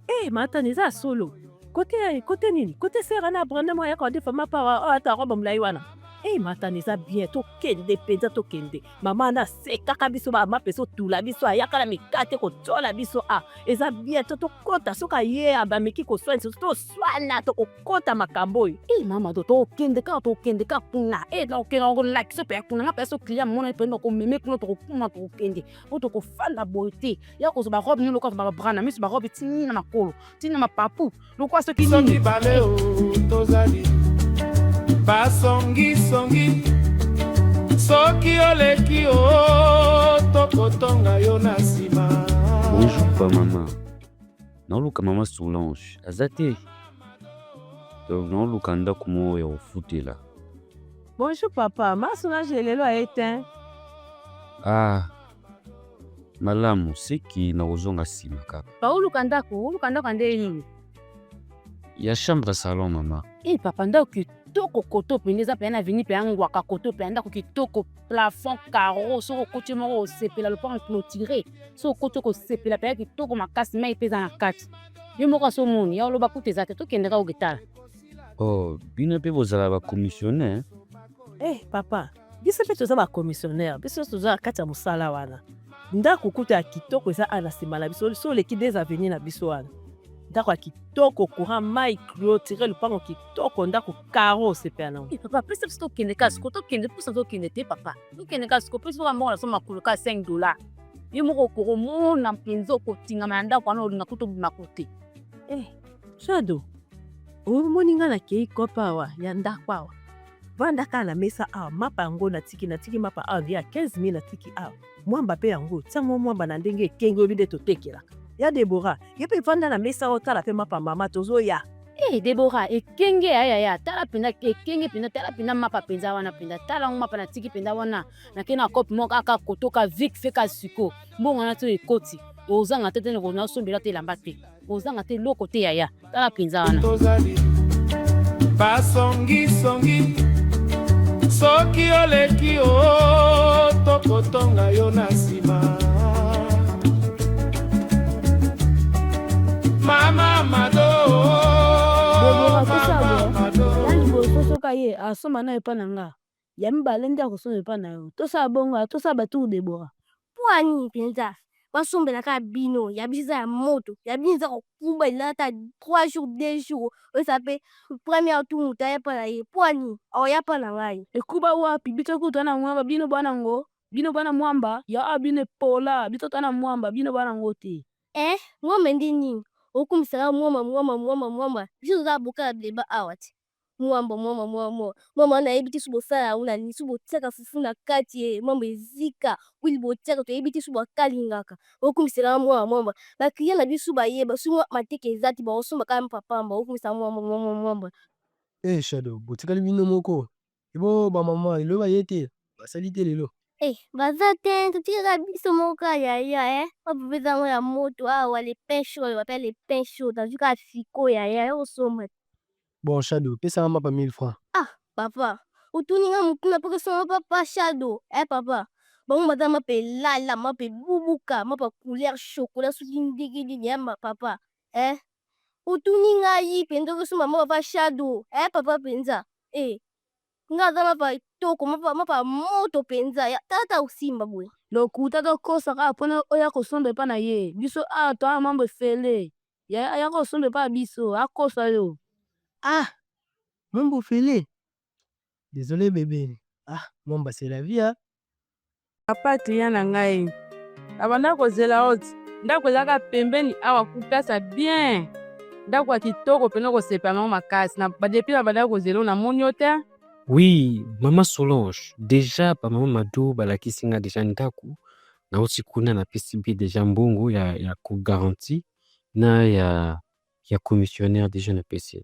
Eh, matani eza ya solo kote kote nini kote sera na branda moko ayaka odefa mapa oyo ata robe molai wana eh matani eza bien tokende mpenza tokende mama wana asekaka biso bamapa ezotula biso ayaka na mikate kotiola biso a eza bien to tokota soki aye bameki koswanisa toswana tokokota makambo oyo Eh mama do tokende kaka tokende kaka kuna eh nakokende kolakisa mpe kuna nga mpe so client mona mpe nakomeme kuna tokokuma tokokende po tokofanda boye te ya kozwa barobe nini lokola babra na miso barobe ti na makolo ti na mapapu lokola soki Biso nini mibale o tozali basongisongi soki oleki o tokotonga yo na nsima. Bonjour pa mama, naoluka mama Solange aza te? Donc naoluka ndako moko ya kofutela. Bonjour papa, ma Solange lelo aye te? Ah malamu seki nakozonga nsima kaka. Pa oluka ndako, oluka ndako ya ndenge nini? Ya chambre salon mama. Eh papa ndako kitoko koto mpenza eza mpenza na avenue mpenza ngwaka koto mpenza ndako kitoko plafond carreau soki okoti moko osepela lopango clôturé soki okoti okosepela mpenza kitoko makasi mai mpe eza na kati yo moko aso omoni ya oloba kutu eza te tokende kaka oketala. Oh bino mpe bozala ba commissionnaire? Eh papa biso mpe toza ba commissionnaire biso nyonso toza na kati ya mosala wana ndako kutu ya kitoko eza awa na nsima na biso so oleki des avenue na biso wana ndako ya kitoko courant mai clôture lopango kitoko ndako caro osepela nango. Eh papa pesa biso tokende kaka sikoyo tokende mposa tokende te papa tokende kaka sikoyo pesa biso mbongo na biso makolo kaka 5 dollars yo moko okomona mpenza okotingama na ndako wana olinga kutu obima kutu te. Eh Shado omoni nga nakei kope awa ya ndako awa. Vanda kaka na mesa awa, mapa yango natiki natiki mapa awa ya 15000 natiki awa. Mwamba pe yango, tia mwa mwamba na ndenge ekenge oyebi nde totekelaka. Ya Deborah, ye pe vanda na mesa otala pe mapa mama tozoya. Eh Deborah, ekenge ya ya ya, tala penza ekenge penza, tala penza mapa penza wana penza, tala yango mapa natiki penza wana, nake na kope moko kaka kotoka vite fait ka siko, mbongo wana ti ekoti, ozanga te te nasombela te elamba te, ozanga te eloko te yaya, tala penza wana. Tozali basongisongi, soki oleki o tokotonga yo na nsima. Mama Mado, Mama Mado. Ya liboso soki aye asomba nayo epa na nga, ya mibale nde akosomba epa na yo. Tosala bongo tosala ba tour Deborah. Mpo nini penza basombela kaka bino? Ya biso eza ya moto, ya bino eza kokuba elala ata 3 jours 2 jours oyesa pe première tour moto aya epa na ye. Mpo nini akoya epa na ngai? Ekuba wapi? Biso kutu toza na mwamba, bino boza nango? Bino boza na mwamba? Ya awa bino epola, biso toza na mwamba, bino boza nango te. Eh, mwamba nde nini? Okumisa kaka mwamba mwamba mwamba mwamba, biso toza bokala bileba awa te. Mwamba mwamba mwamba mwamba wana nayebi te soki bosala yango na nini, soki botiaka fufu na kati ye mwamba ezika, huile botiaka toyebi te soki bakalingaka. Okumisela nga mwamba mwamba, ba client na biso bayeba soki mateka eza te bakosomba kaka mapa pamba, okumisa mwamba mwamba mwamba. Eh Shadow, botikali bino moko. Ebo ba mama lelo baye te, basali te lelo. Eh, baza te, totika kaka biso moko kaka yaya eh. Mapa eza yango ya moto awa, le pain chaud, ba le pain chaud, nazwi kaka sikoyo yaya, yo osomba te. Bon Shadow, pesa nga mapa 1000 francs. Ah papa, otuni nga motuna mpo osomba papa Shadow. Eh papa, bango baza mapa elala, mapa ebubuka, mapa couleur chocolat soki ndenge nini eh papa. Eh, otuni ngai penza okosomba mapa papa Shadow. Eh papa penza. Eh, nga aza mapa kitoko, mapa mapa moto penza. Tata osimba boye. Lokuta tokosa kaka mpona oya kosomba epa na ye. Biso awa toza na mambo efele. Yaya aya kosomba epa na biso, akosa yo. Ah, mambo ofele. Désolé bébé. Ah, mwamba c'est la vie hein. Papa client na ngai nabanda kozela oti ndako ezalaka pembeni awa ku place ya bien ndako ya kitoko mpena kosepela nango makasi na depuis nabanda kozela oyo namoni yo te. Oui, mama Solange, dejà ba mama Mado balakisi nga dejà ndaku, nauti kuna napesi mpe dejà mbongo ya, ya ko garantie na ya, ya commissionnaire dejà napesi.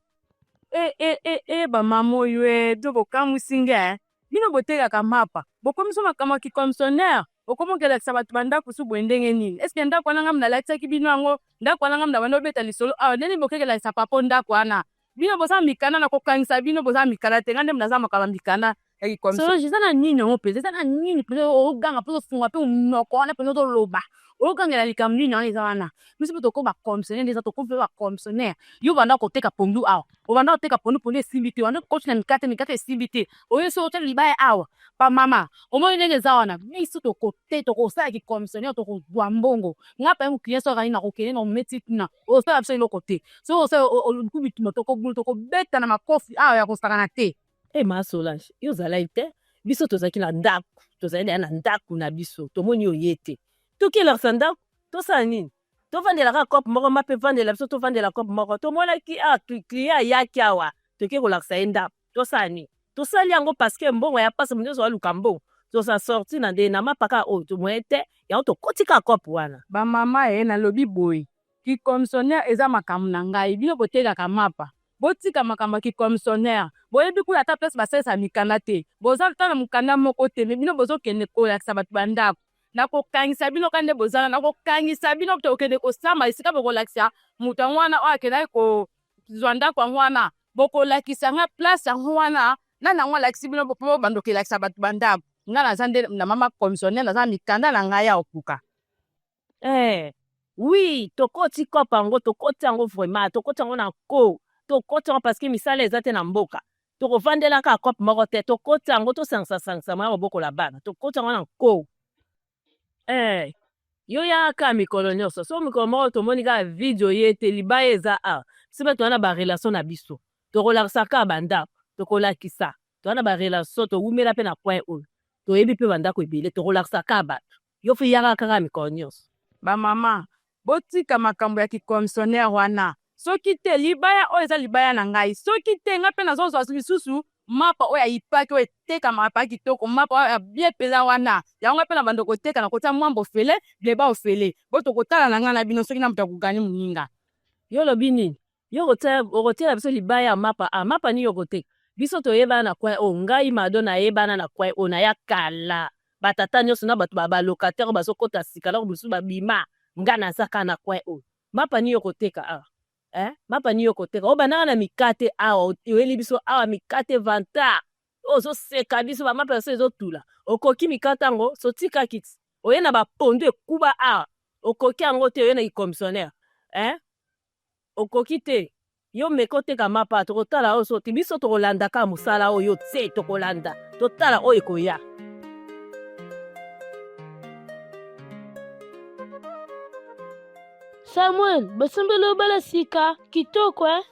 E e e e ba mama oyo e bino bokamwisi nga eh. Bino botekaka mapa bokomisi makambo ya kicommissionnaire okomi okelakisa bato ba ndako su boye ndenge nini? Est ce que ndako wana ngai nalakisaki bino yango? Ndako wana ngai nabandi obeta lisolo awa ndenge nini bokekelakisa papa ndako wana? Bino boza mikanda na kokangisa bino boza mikanda te ngai nde naza makambo ya mikanda ya kicommissionnaire. Solange eza na nini yango mpenza eza na nini mpenza oganga mpe ozofunga mpe monoko wana mpenza ozoloba ogangela likambo nini wana eza wana biso mpe tokoma ba commissionnaire nde eza tokomi mpe ba commissionnaire yo obanda koteka pondu awa obanda koteka pondu pondu esimbi te obanda kokoti na mikate mikate esimbi te oye soki otali libaya awa ba mama omoni ndenge eza wana biso tokote tokosala ki commissionnaire tokozwa mbongo nga pa client soki akangi nakokende na ometi kuna osala biso eloko te soki osala oluku bituma tokobuna tokobeta na makofi awa ya kosakana te. Eh ma Solange, yo ozalaki te, biso tozalaki na ndako, tozali deja na ndako na biso, tomoni yo ye te. Tokelakisa ndako, tosala nini? Tovandela kaka cope moko, ma pe vandela biso tovandela cope moko. Tomonaki ah client ayaki awa, toke kolakisa ye ndako, tosala nini? Tosali yango parce que mbongo ya pasi, moto nyonso aluka mbongo. Toza sorti na nde na mapa kaka oyo tomoye te, yango tokoti kaka cope wana. Ba mama eh nalobi boye ki commissionnaire eza makambo na ngai bino botekaka mapa botika makambo ya ki commissionnaire boyebi kuna ata place basalisa mikanda te boza ata na mokanda moko te me bino bozokende kolakisa bato ba ndako nakokangisa bino kaka nde bozala nakokangisa bino tokende kosamba esika bokolakisa moto yango wana oyo akendaki kozwa ndako yango wana bokolakisa nga place yango wana nani yango alakisi bino po bobanda okelakisa bato ba ndako nga naza nde na mama commissionnaire naza na mikanda na ngai ya kokuka. Eh oui tokoti coop yango tokoti yango vraiment tokoti yango na nko tokoti yango parce que misala eza te na mboka tokovandela kaka coop moko te tokoti yango tosangisa sangisa moya kobokola bana tokoti yango na nko eh yo yaka mikolo nyonso so mikolo moko tomoni kaka video ye te libaya eza awa biso mpe toza na ba relation na biso tokolakisa kaka bandako tokolakisa toza na ba relation towumela mpe na coin oyo toyebi mpe bandako ebele tokolakisa kaka bato yo fe yaka kaka mikolo nyonso. Ba mama botika makambo ya ki commissionnaire wana soki te libaya oyo eza libaya na ngai soki te ngai pe nazozwa lisusu. Mapa oyo ya ipaki oyo etekamaka pa kitoko, mapa oyo ya bien penza wana. Yango nga pe na banda koteka na kotia mwamba ofele, bleba ofele. Bo tokotala na nga na bino soki na moto ako gagner moninga. Yo olobi nini? Yo okotiela biso libaya ya mapa ah mapa nini okoteka? Biso toyebana na coin oyo ngai Mado nayebana na coin oyo naya kala ba tata nionso na batu ba locataire oyo bazokota sika na misusu babima nga naza kaka na coin oyo mapa nini okoteka awa eh mapa nini okoteka obandaka na mikate awa oyeli biso awa mikate vantard ozo seka biso ba mapa biso ezotula okoki mikate yango sotikaki ti oye na ba pondu ekuba awa okoki yango te oye na ki commissionnaire eh Okoki te. Yo meka oteka mapa tokotala oyo soki biso tokolanda kaka mosala oyo tse tokolanda totala oyo ekoya. Samuel, basombeli yo bala sika, kitoko eh?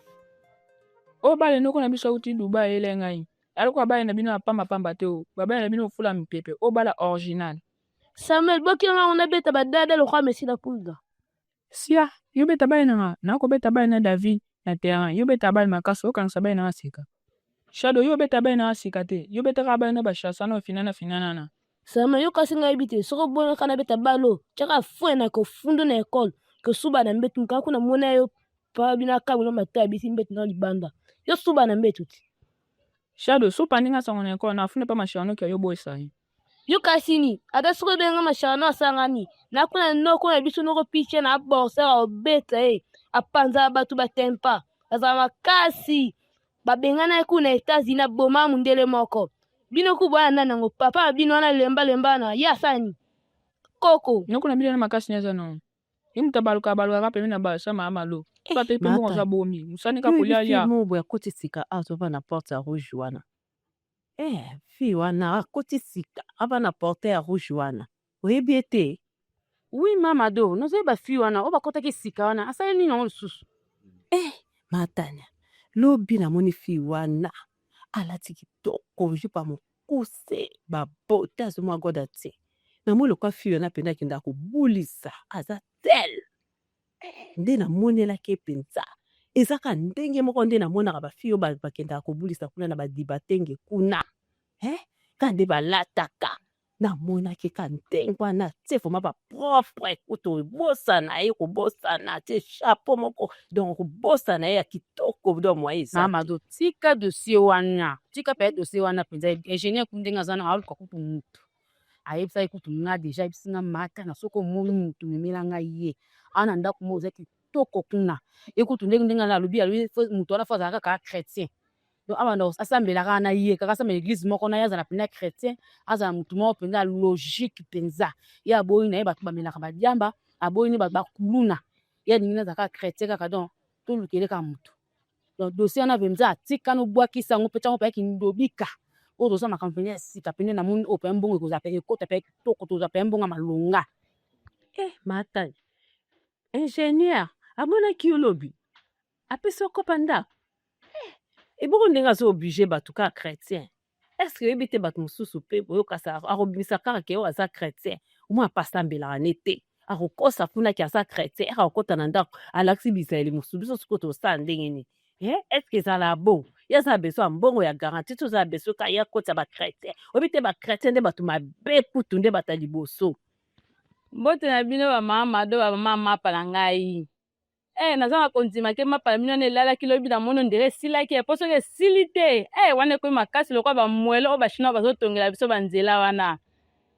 Oyo bale noko na biso awuti Dubai ayela ngai. Aloko abale na bino ya pamba pamba te o. Babale na bino ofula mipepe. Oyo bala original. Samuel, bokila ngai nabeta ba dada lokola Messi na pulga. Sia, yo beta balle na nga, nako beta balle na David na terrain, yo beta balle makasi okangisa balle na nga sika. Shadow, yo obeta balle na nga sika te, yo beta kaka balle na ba chassa na ofinana finana na. Sama, yo kasi nga yebi te, soki oboyi nga kaka nabeta balle oyo, tia kaka fouet na kofundo na ecole, kosuba na mbetu, mokala kuna mona yo papa bino akabu na matoyi abisi mbetu na yo libanda, yo suba na mbetu ti. Shadow, soki opandi nga sango na ecole, na funda epa ma Cherno ke yo oboyisa ye. Yo kasi nini? Ata soki obengi nga mashano asala nga nini? Nakuna noko na biso noko piche na boxer akobeta ye apanzaka bato batempa azala makasi babengana ye kuna na Etats-Unis aboma mundele moko bino ku bwana nani yango papa na bino wana lemba lemba wana ye asala nini koko Noko na bino wana makasi nini aza nango? Ye moto abaluka abaluka kaka pembeni na ba sa mama malo. So ateki pe mbongo aza bomi. Mosala ne kaka kolia lia. Moko boye akoti sika awa azovanda na porte ya rouge wana. Eh fille wana akoti sika ava na porte ya rouge wana oyebi ye te? Oui ma mado nazoyeba fille wana oyo bakotaki sika wana asali nini yango lisusu? Eh ma Tania lobi namoni fille wana alati kitoko jupe ya mokuse ba beaute azomona God atie namoni lokola fille wana penza akendaka kobulisa aza tel nde namonelaki ye mpenza eza kaka ndenge moko nde namonaka ba fille oyo bakendaka kobulisa kuna na ba dibatenge kuna eh kaka nde balataka namonaki kaka ndenge wana atie vraiment ba propre kutu obosana ye kobosana atie chapeau moko donc kobosana ye ya kitoko donc moyen eza te. Mama do tika dossier wana tika pe dossier wana penza ingénieur kutu ndenge aza na aluka kutu mutu ayebisaki kutu nga deja ayebisi nga mata na soki omoni mutu memela nga ye awa na ndako moko eza kitoko kuna ye kutu ndenge ndenge alobi alobi mutu wana fo azala kaka chretien donc abanda asambela kaka na ye kaka asambela eglise moko na ye azala mpenza chretien azala mutu moko mpenza logique mpenza ye aboyi na ye bato bamelaka badiamba aboyi ne bato bakuluna ye alingi nazala kaka chretien kaka donc tolukele kaka mutu Donc dossier wana penza tika no bwakisa yango pe tia yango penza kindobika oyo toza makambo penza ya sika penza na moni oyo penza mbongo ekozala pe ekota pe kitoko tozwa penza mbongo ya malonga. Eh Mathy ingénieur amonaki yo lobi apesi yo kopa ndako eh ebongo ndenge azo oblige bato kaka chretien Est ce que oyebi te batu mususu pe boyokasa akobimisa kaka ke oyo aza chretien omona pe asambelaka ne te akokosa kuna ke aza chretien ere akokota na ndako alakisi bizaleli mosusu biso sikoyo tosala ndenge nini eh est ce que ezalaka bongo ye aza na besoin ya mbongo ya garantie to aza na besoin kaka ye akotisa ba chretien oyebi te ba chretien nde batu mabe kutu nde batu ya liboso. Mbote na bino ba mama mado ba mama mapa na ngai. Eh naza na kondima ke mapa na bino wana elalaki lobi na moni ondire esilaki eh, po soki esili te eh wana ekomi makasi lokola ba mwelo oyo ba chinois bazotongela biso ba nzela wana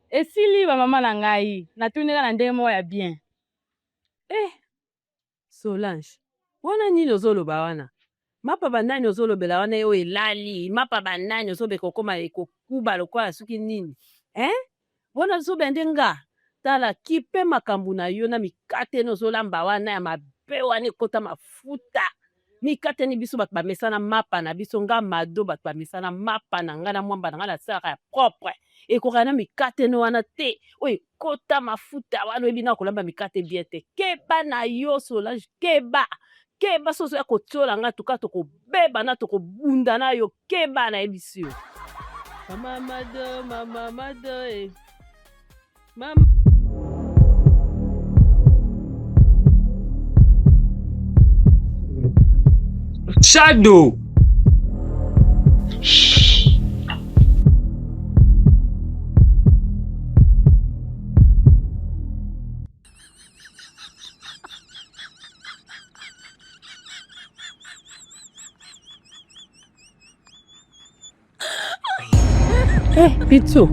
esili ba mama na ngai natuni kaka na ndenge moko ya bien. Eh Solange wana nini ozoloba wana mapa ba nani ozolobela wana oyo elali mapa ba nani ozobeka okoma ekokuba lokola soki nini hein Wana zoba nde nga? Tala kipe makambu na yo na mikate no ozolamba wana ya mabe wana ekota mafuta mikate ni biso batu bamesana mapa na biso nga mado batu bamesana mapa na nga na mwamba na nga nasalaka ya propre ekokana na mikate no wana te oyo ekota mafuta wana oyebi na kolamba mikate bien te keba na yo Solange keba keba soso ya kotiola nga tuka tokobeba na tokobunda na yo keba nayebisi yo mama mado mama mado eh. mama Shadow. Eh, Pitso,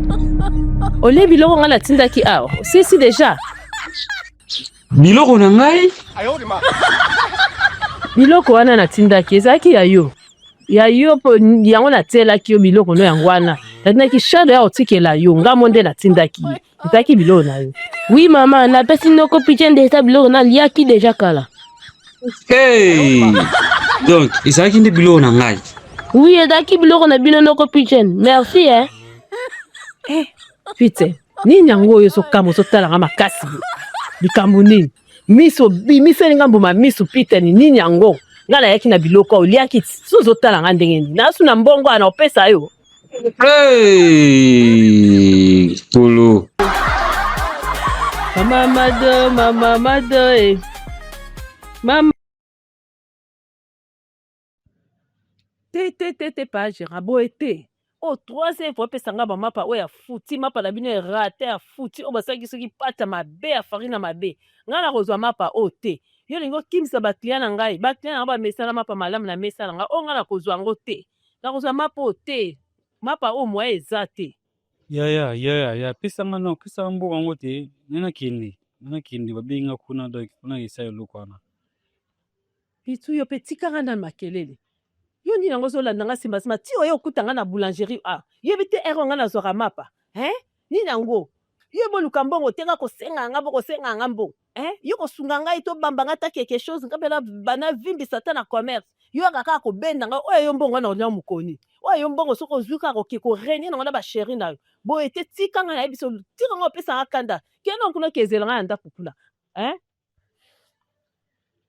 olie biloko ngai natindaki awa osisi deja Biloko na ngai? Biloko wana natindaki ezalaki ya yo ya yo mpo yango natielaki yo biloko no yango wana natindaki shado ya kotikela yo nga mo nde natindaki ye ezalaki biloko na yo. Oui mama, napesi noko pitie nde eza biloko naliaki deja kala. Hey! Donc ezalaki nde biloko na ngai. Oui, ezalaki biloko na bino noko pichen. Merci eh. Eh, Pite, nini yango oyo ozokamwa ozotala nga makasi boye? Likambo nini? Miso obimiseli nga mbuma miso Pite, ni nini yango? Nga nayaki na biloko oyo oliaki ti so ozotala nga ndenge nini? Nasu na mbongo wana opesa yo. Hey! Polo. Mama Mado, mama Mado, eh. Mama te te te te pa gérant boye te oyo troisième fois opesa nga bamapa oyo ya futi mapa na bino erate ya futi oyo basalaki soki pata mabe ya farine ya mabe ngai nakozwa mapa oyo te yo olingi okimisa baclient na ngai baclient na ngai bamesana mapa malamu na mesa na ngai oyo ngai nakozwa yango te nakozwa mapa oyo te mapa oyo moyen eza te Yaya yaya ya pesa nga nao pesa nga mbongo yango te nga nakende nga nakende babengi nga kuna donc kuna esala eloko wana. Pitou yo pe tika nga nanu makelele yo nini yango ozolanda nga sima sima ti oye okuta nga na boulangerie ah yebi te heure oyo nga nazwaka mapa hein nini yango yo boluka mbongo te nga kosenga nga bokosenga nga mbongo eh yo kosunga ngai to bamba nga ata quelque chose nga pena bana vimbisa ata na commerce yo yaka kaka kobenda ngai oyo yo mbongo wana olia mokoni oyo yo mbongo soki ozwi kaka oke ko renier nango na ba chérie na yo boye te tika ngai nayebi so tika ngai opesa nga kanda kende kuna kezela ngai na ndako kuna eh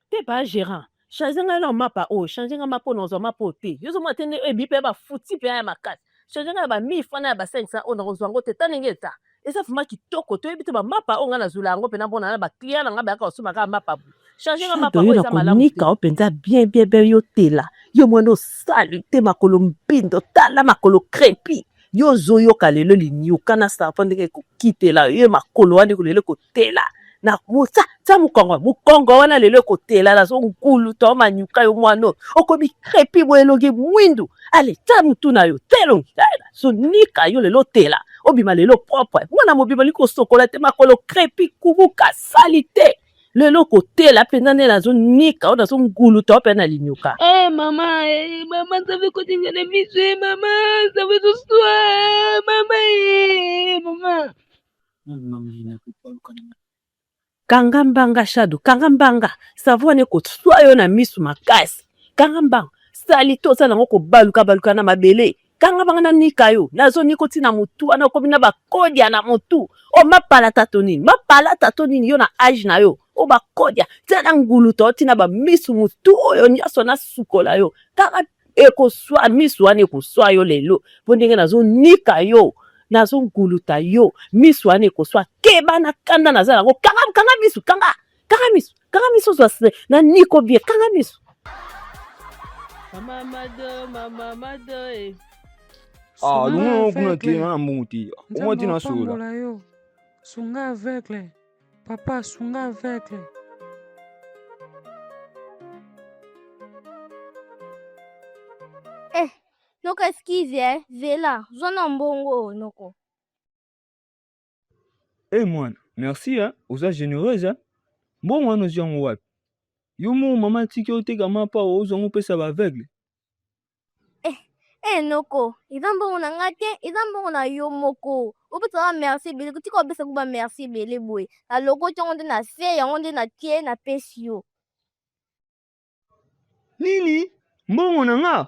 te pa gérant change ngai na mapa oyo change ngai mapa oyo nazwa mapa oyo te yo ozomona te nde oyo ebi mpe bafuti mpe ya makasi change ngai na ba 1000 francs na ya ba 500 oyo nakozwa yango te ta ndenge eza eza vraiment kitoko toyebi te bamapa oyo ngai nazwela yango mpena mpona na baclient na ngai bayaka kosomba kaka mapa boye change ngai mapa oyo eza malamu te yo mpenza bien bien bien yo tela yo mwana osali te makolo mbindo tala makolo crepi yo ozoyoka lelo linyuka na serpent ndenge ekokitela yo makolo wana lelo ekotela na tia tia mokongo mokongo wana lelo ekotela nazongulu to manyuka yo mwana oyo okomi krepi boye elongi mwindu ale tia motu na yo tia elongi zonika yo lelo otela obima lelo propre mwana mobima olingi kosokola te makolo krepi kubuka sali te lelo kotela mpenza nde nazonika oyo nazonguluta oyo mpe na linyuka Eh mama, eh mama, ça fait kotinga na miso, eh mama, ça fait soswa, mama, eh mama. Kanga mbanga shado, kanga mbanga, savon wana ekoswa yo na misu makasi. Kanga mbanga, salite oza nango kobaluka baluka na mabele. Kanga mbanga na nika yo, nazo niko ti na mutu wana okomi na ba kodia na mutu. O mapalata to nini? Mapalata to nini yo na age na yo? O ba kodia, tia na ngulu to ti na ba misu mutu oyo nionso na sukola yo. Kanga ekoswa misu wana ekoswa yo lelo po ndenge nazonika yo nazonguluta yo misu wana ekoswa keba na kanda naza nango kanga kanga misu kanga kanga misu kanga misu ozwa na niko bien kanga misu mama mado mama mado eh. Ah, lungo kuna te na mbongo te. Omwa te na sola. Yo. Sunga aveugle. Papa sunga aveugle. Eh, noko excuse eh, zela, zwa na mbongo oyo noko. Eh mwana, merci hein, oza genereuse hein. Mbongo wana ozwi yango wapi? Yo moko mama atiki oteka mapa ozwa yango opesa ba aveugle. Eh, eh noko, eza mbongo na nga te, eza mbongo na yo moko. Opesa nga merci ebele, tika opesa ngo ba merci ebele boye. Nalokoti yango nde na se, yango nde natie napesi yo. Nini? Mbongo na nga?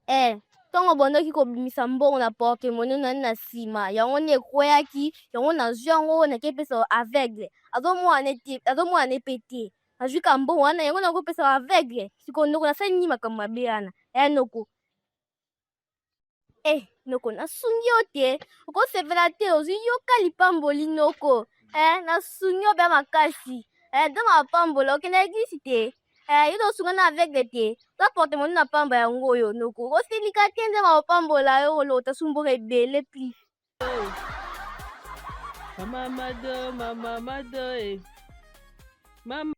Eh, ntango obandaki kobimisa mbongo na porte-monnaie na na nsima, yango nde ekweyaki, yango nazwi yango nake pesa aveugle. Azomona te, azomona mpe te. Nazwi ka mbongo wana yango nakopesa ba aveugle. Sikoyo noko nasali nini makambo mabe wana? Eh noko. Eh noko nasungi yo te. Okosepela te ozwi yoka lipamboli noko. Eh nasungi yo mpe makasi. Eh nzambe apambola okende eglise te. Eh yo tosunga na aveugle te. Oza porte monnaie na pamba yango oyo noko. Okosilika te nzambe akopambola yo olota su mbongo ebele pli. Mama Mado, mama Mado, eh. Mama.